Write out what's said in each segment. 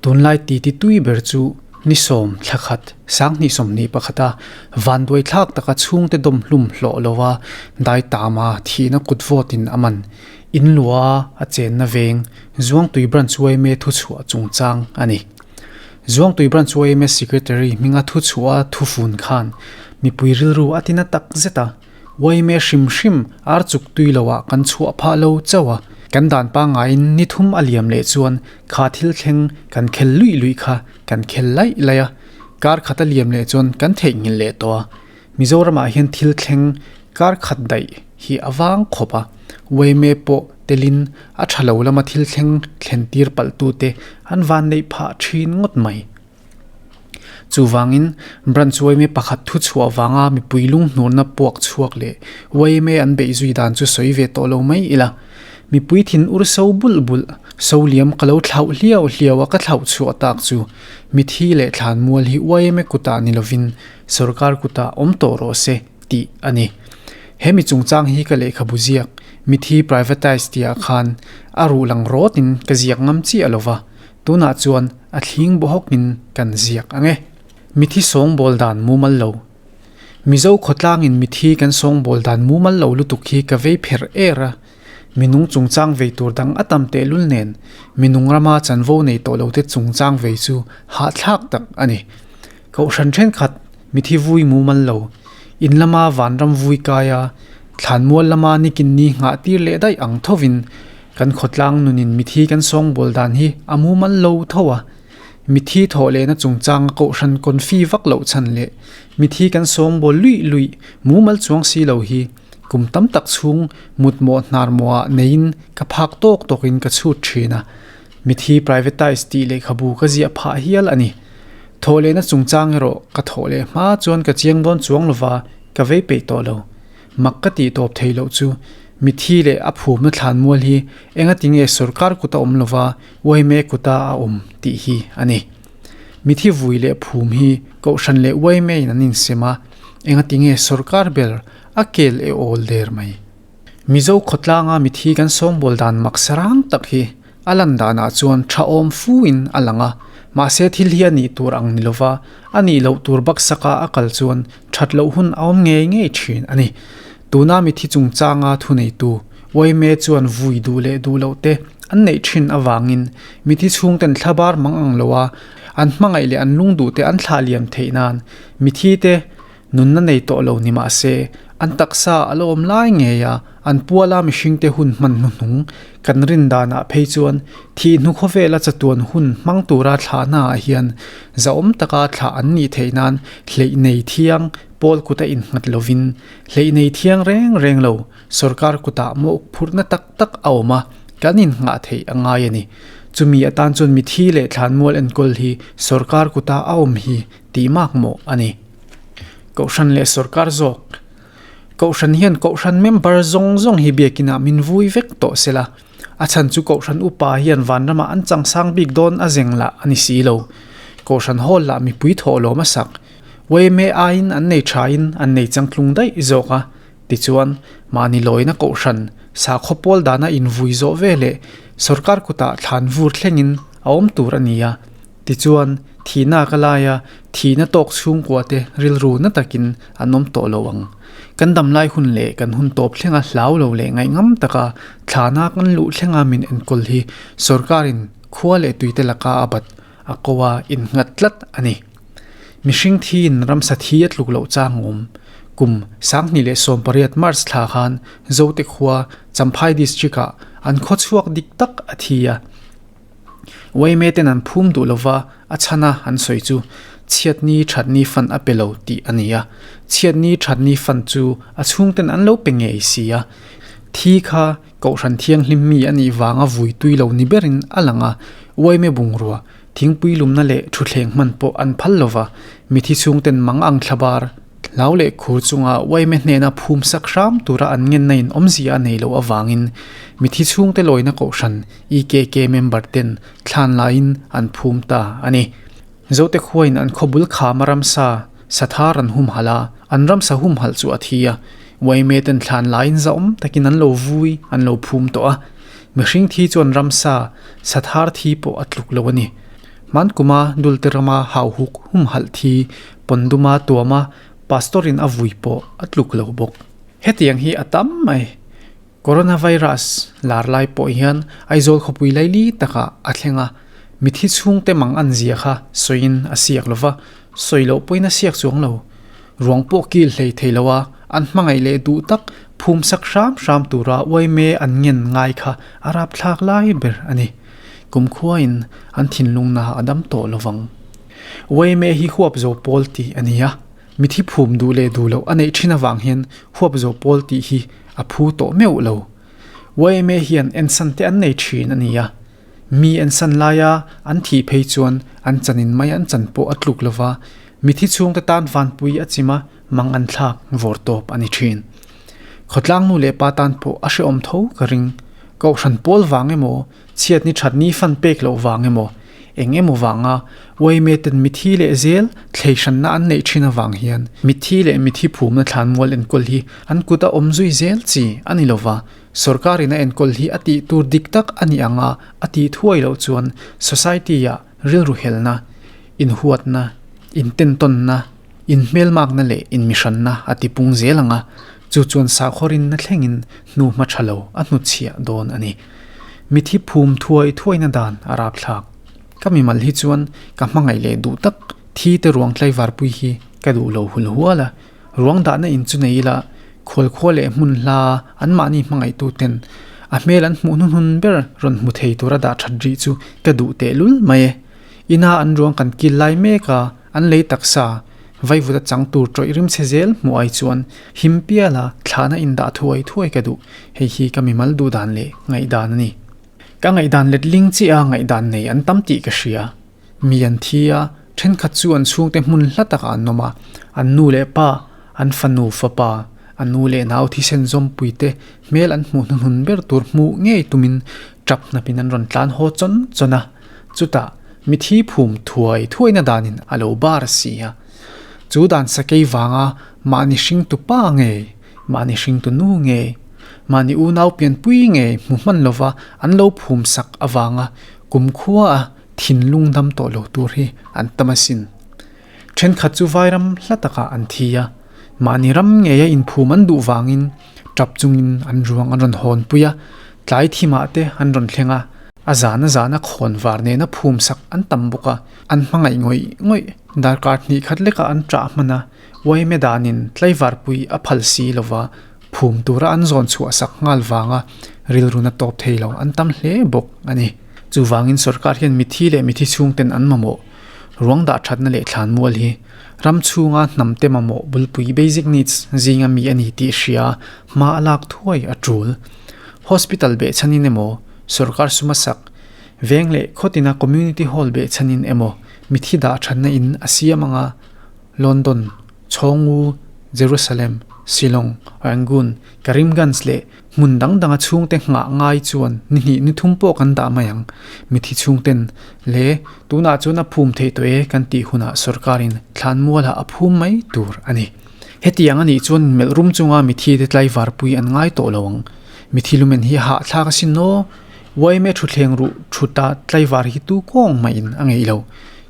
Tunlai titi tui ber chu ni sawm thla khat sanghnih sawmhnih pakhata vanduai thlak taka chhungte dawm hlum hlawh lova dai tama thihna kut vawtin a man. In lua a chenna veng Zuangtui Branch yma thuchhuah chungchang a ni. Zuangtui Branch yma Secretary hminga thuchhuah a thufun khan mipui rilru a tina tak zet a. Yma hrim hrim ar chuk tui lo ah kan chhuah phah lo chauh a, kan dan pangaiin ni thum a liam leh chuan kha thil thleng kan khel luih luih kha kan khel laih laih a, kar khat a liam leh chuan kan theihnghilh leh tawh a. Mizoramah hian thil thleng kar khat daih hi a vang khawp a, yma pawh telin a tha lo lama thil thleng thlen tir palh tute an van neih phah thin ngawt mai. Chuvangin, Branch yma pakhat thu chhuah vanga mipui lunghnurna puak chhuak leh yma an beih zui dan chu sawi ve tawh lo mai ila. Mipui thin ur so bulh bulh, so liam ka lo thlauh hliau hliau a ka thlauh chhuah tak chu mithi leh thlanmual hi yma kutah ni lovin sorkar kutah awm tawh rawh se tih a ni. He mi chungchang hi ka lehkhabu ziak mithi privatise tihah khan a ruh lang rawtin ka ziak ngam chiah lova. Tunah chuan a thling bawhawkin kan ziak ang e. Mithi sawngbawl dan mumal lo. Mizo khawtlangin mithi kan sawngbawl dan mumal lo lutuk hi ka vei pherh er a. Minung chungchang vei tur dang a tam tehlul nen minung rama chanvo nei tawh lote chungchang vei chu hahthlak tak a ni. Kohhran thenkhat mithi vui mumal lo. In lama vanram vui kaia thlanmual lama nikin ni nghah tir leh daih ang thovin kan khawtlang nunin mithi kan sawngbawl dan hi a mumal lo tho a. Mithi thawh lehna chungchanga kohhran kawnfi vak loh chhan leh mithi kan sawngbawl luih luih mumal chuang si lo hi kum tam tak chhung mutmawh hnar mawhah neiin ka phak tawk tawkin ka chhut thin a. Mithi privatise tih lehkhabu ka ziah phah hial a ni. Thawh lehna chungchang erawh ka thawh leh hma chuan ka chiang dawn chuang lova ka vei peih tawh lo. Mak ka tih tawp thei loh chu mithi leh a phumna thlanmual hi engati nge sorkar kuta awm lova yma kuta a awm tih hi a ni. Mithi vui leh phum hi kohhran leh yma in an insem a, engati nge sorkar ber a kel e awl der mai. Mizo khawtlanga mithi kan sawngbawl dan mak sarang tak hi a lan danah chuan tha awm fu in a lang a, mahse thil hi a nih tur ang ni lova, a nih loh tur baksaka a kal chuan that loh hun a awm ngei ngei thin a ni. Tuna mithi chungchanga thuneitu yma chuan vui duh leh duh loh te an neih thin avangin mithi chhungten thlabar mang ang loa an hmangaih leh an lungduh te an thlah liam theih nan mithi te Nunna nei tawh lo ni mah se, an taksa a la awm lai ngei a, an puala mihringte hun hman hnuhnung kan rin danah phei chuan thih hnu khawvela chatuan hun hmang tura thlahnaah hian zahawm taka thlah an nih theih nan hleih nei thiang pawl kuta innghat lovin hleih nei thiang reng reng lo sorkar kutah mawh phurhna tak tak a awm a, kan innghah theih a ngai a ni. Chumi atan chuan mithi leh thlanmual enkawl hi sorkar kuta a awm hi tih mak mawh a ni. Kohhran leh sorkar zawk. Kohhran hian Kohhran member zawng zawng hi biakinah min vui vek tawh se la, a chhan chu Kohhran upa hian vanramah an changsang bik dawn a zeng lah a ni si lo. Kohhran hall lah mipui thawh lawm a sak. Yma aiin an nei thain an nei changtlung daih zawk a, tichuan mahni lawina Kohhran sakhaw pawl dana invui zawh veleh sorkar kutah thlan vur thlengin a awm tur a ni a. Tichuan, thihna ka laia thihna tawk chhungkua te rilru na takin an awm tawh lo ang. Kan dam lai hun leh kan hun tawp thlenga hlau lo leh ngaihngam taka thlana kan luh thlenga min enkawl hi sorkarin khua leh tuite laka a bat a ko a innghat tlat a ni. Mihring thiin ramsa thi a tluk loh chang awm. Kum 2018 March thla khan Zote khua Champhai District-ah an khawchhuak dik tak a thi a. Yma ten an phum duh lova a chhana an sawi chu chhiatni thatni fan a pe lo tih a ni a, chhiatni thatni fan chu a chhungten an lo pe ngei si a, thi kha Kohhran thianghlim mi a nih vanga vui tui lo ni berin a lang a, Yma bungrua, thingpui lumna leh thutthleng hman pawh an phal lova, mithi chhungten mang ang thlabar Hlau leh khur chunga yma hnena phum sak hram tura an ngenna in awmzia a nei loh avangin mithi chhungte lawina kohhran EKK member ten thlan laiin an phum ta a ni. Zote khuain an khawbul khama ramsa sathar an humhalh a, an ramsa humhalh chu a thi a, yma ten thlan laiin zahawm takin an lo vui an lo phum tawh a, mihring thi chuan ramsa sathar thi pawh a tluk lo a ni. Hmankuma Dulte rama hauhuk humhalh thi Pawnduma tuama Pastor-in a vui pawh a tluk lo bawk. Hetiang hi a tam mai. Coronavirus lar lai pawh hian Aizawl khawpui laili takah a thleng a, mithi chhungte mang an zia kha sawiin a siak lo va, sawi loh pawhin a siak chuang lo. Ruang pawh kil hlei thei lo a, an hmangaih leh duh tak phum sak hram hram tura uaime an ngen ngai kha a rapthlak lai ber a ni. Kumkhuain an thinlungna a dam tawh lo vang. Uaime hi huap zo pawl tih a ni a, mithi phum duh leh duh loh a neih thin avang hian huap zo pawl tih hi a phu tawh meuh lo. Uaime hian ensan te an nei thin a ni a, Mi an san laia an thih phei chuan an chanin mai an chan pawh a tluk lova, mithi chhungte tan vanpui a chim a, mang an thlak vawr tawp a ni thin. Khawtlang nu leh pa tan pawh a hrehawm tho ka ring. Kohhran pawl vang emaw, chhiatni thatni fan pek loh vang emaw, eng emaw vanga uaime ten mithi leh zel thlei hranna an neih thin avang hian mithi leh mithi phumna thlanmual enkawl hi an kut a awm zui zel chi a ni lova, Sorkarin a enkawl hi a tih tur dik tak a nih anga a tih thuai loh chuan society-ah rilru helna, inhuatna, intentawnna, inhmelmakna leh inmihranna a tipung zel ang a, chu chuan sahkhawrinna thlengin hnu hma tha lo a hnutchhiah dawn a ni. Mithi phum thuai thuaina dan a rapthlak. Ka mimal hi chuan ka hmangaih leh duh tak thi te ruang tlaivarpui hi ka duh lo hul hual a. Ruang dahna in chu nei ila, khualkhua leh hmun hla anmahni hmangaihtuten a hmel an hmuh hnuhnun ber rawn hmu thei tura dah that rih chu ka duh tehlul mai e. Ina an ruang kan kil lai mek a, an lei taksa vaivut a chang tur tawih rim chhe zel hmuh ai chuan him piala thlahna in dah thuai thuai ka duh, hei hi ka mimal duh dan leh ngaihdan a ni. Ka ngaihdan letling chiah a ngaihdan nei an tam tih ka hria. Mi an thi a, thenkhat chu an chhungte hmun hla takah an awm a, an nu leh pa, an fanu fapa, a nu leh nau thisen zawmpuite hmel an hmuh hnuhnun ber tur hmuh ngei tumin tap hnapin an rawn tlan haw chawn chawn a, chutah mithi phum thuai thuaina danin a lo bar si a. Chu dan sakei vanga mahni hringtu pa ngei, mahni hringtu nu ngei, mahni unau pianpui ngei hmu hman lova an lo phum sak avanga kumkhua a Thinlung dam tawh lo tur hi an tam asin. Thenkhat chu vairam hla takah an thi a, mahni ram ngeia inphum an duh vangin tap chungin an ruang an rawn hawnpui a, tlai thimah te an rawn thleng a, a zana zana khawn var nena phum sak an tam bawk a, an hmangaih ngawih ngawih. Darkar hnih khat lekah an ṭah hman a, uaime danin tlaivarpui a phal si lova phum tura an zawn chhuah sak nghal vanga rilruna tawp thei lo an tam hle bawk a ni. Chuvangin sorkar hian mithi leh mithi chhungten an mamawh ruang dah thatna leh thlanmual hi ram chhunga hnamte mamawh bulpui basic needs zinga mi a ni tih hria hma a lak thuai a tul. Hospital behchhanin emaw, sorkar suma sak, veng leh khawtina community hall behchhanin emaw mithi dah thatna in a siam anga London, Chhawngwu, Jerusalem, Shillong, Rangoon, Karimganj leh Hmun dang danga chhungte nghah ngai chuan ni hnih ni thum pawh kan dah mai ang. Mithi chhungten le tunah chuan a phum theih tawh e kan tih hunah sorkarin thlanmualah a phum mai tur a ni. Hetiang a nih chuan melh rum chunga mithi te tlaivarpui an ngai tawh lo ang. Mithi lumen hi a hahthlak asin aw. Uaime thutthleng ruh thuta tlaivar hi tu kawng maiin a ngeih lo.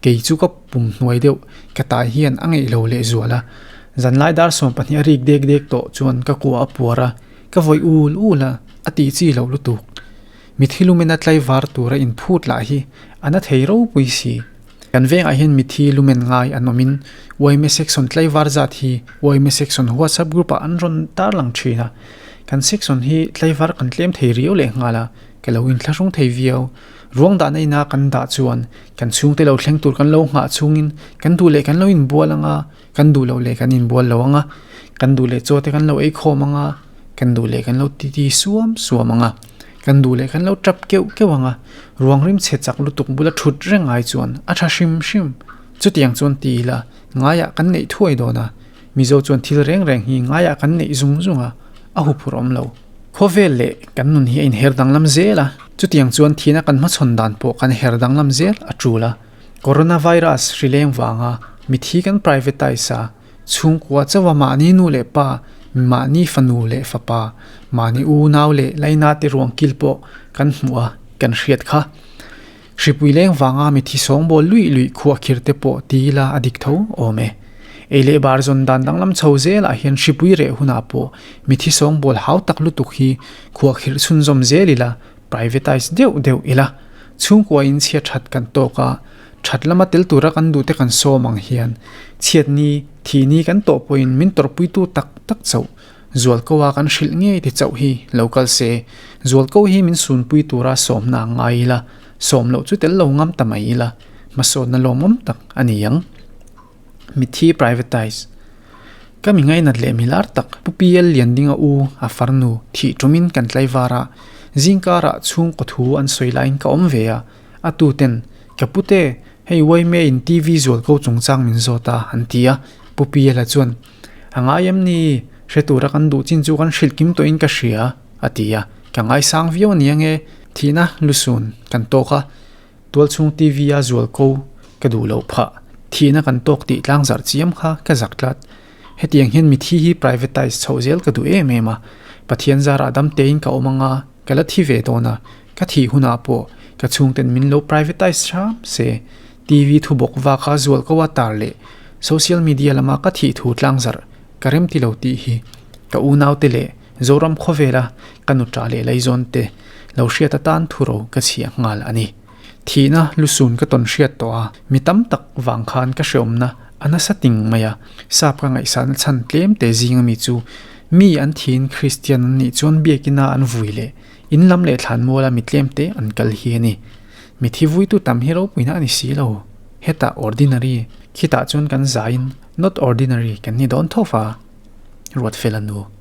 Kei chu ka pum hnuai deuh ka tai hian a ngeih lo lehzual a. Zanlai dar 12 a rik dek dek tawh chuan ka kua a puar a. Ka vawi ul ul a, a tih chi loh lutuk. Mithi lumen a tlaivar tura inphut lah hi a na thei ropui si. Kan vengah hian mithi lumen ngai an awmin yma section tlaivar zat hi yma section whatsapp group ah an rawn tarlang thin a. Kan section hi tlaivar kan tlem thei riau leh nghal a, ka lo inthlahrung thei viau. Ruang dahna ina kan dah chuan kan chhungte lo thleng tur kan lo nghah chhungin kan duh leh kan lo inbual ang a, Kan duh loh leh kan inbual lo ang a, kan duh leh chaw te kan lo ei khawm ang a, kan duh leh kan lo titi suam suam ang a, kan duh leh kan lo tap keuh keuh ang a, ruang rim chhe chak lutuk bula thut reng ai chuan a tha hrim hrim. Chutiang chuan ti ila ngaiah kan neih thuai dawn a, Mizo chuan thil reng reng hi ngaiah kan neih zung zung a, a huphurh awm lo. Khawvel leh kan nun hi a inher danglam zel a, chutiang chuan thina kan hmachhawn dan pawh kan her danglam zel a tul a. Coronavirus hri leng vanga mithi kan privatise a, chhungkua chauha mahni nu leh pa, mahni fanu leh fapa, mahni unau leh laina te ruang kil pawh kan hmuh a, kan hriat kha. Hripui leng vanga mithi sawngbawl luih luih khuahkhir te pawh ti ila a dik tho awm e. Ei leh bar zawn dan danglam chho zelah hian hripui reh hunah pawh mithi sawngbawl hau tak lutuk hi khuahkhirh chhunzawm zel ila, privatise deuh deuh ila, chhungkua in chhia that kan tawk a, that lama tel tura kan duhte kan sawm ang hian chhiatni, thihni kan tawh pawhin min tawrhpuitu tak tak chauh Zualko a kan hrilh ngei ti chauh hi lo kal se, Zualko hi min sunpui tura sawmna a ngai ila, sawm loh chu tel lo ngam ta mai ila, hmasawnna lawmawm tak a ni ang. Mithi privatise. Ka mi ngainat leh mi lar tak Pu PL Liandinga u a farnu thih tumin kan tlaivar a, zingkarah chhungkaw thu an sawi laiin ka awm ve a, a tuten, Ka pute, hei Uaime in TV Zualko chungchang min zawt a, an ti a, Pu PL-a chuan, A ngai em ni? Hre tura kan duh chin chu kan hrilh kim tawhin ka hria, a ti a. Ka ngaisang viau a ni ange. Thihna lusun kan tawk a, tualchhung TV a zual ko ka duh loh phah. Thihna kan tawk tih tlang zarh chiam kha ka zak tlat. Hetiang hian mithi hi privatise chhoh zel ka duh em em a. Pathian zarah dam tein ka awm anga ka la thi ve dawn a, ka thih hunah pawh ka chhungten min lo privatise hram se. TV thu bawk vaka zual ko a tar leh social media lama ka thih thu tlang zarh ka rem ti lo tih hi ka unaute leh Zoram khawvela ka nuṭa leh laizawn te lo hriat atan thuro ka chhiah nghal a ni. Thihna lusun ka tawn hriat tawh a, mi tam tak vang khan ka hreawmna a nasa ting mai a, sap ka ngaihsahna chhan tlem te zing ami chu mi an thiin Kristian an nih chuan biakina an vui leh in lam leh thlan muala mi tlem te an kal hi a ni. Mi thi vuitu tam hi ropuina a ni si lo. Hetah ordinary, khitah chuan kan zaiin not ordinary kan ni dawn tho va. Ruatfela nu.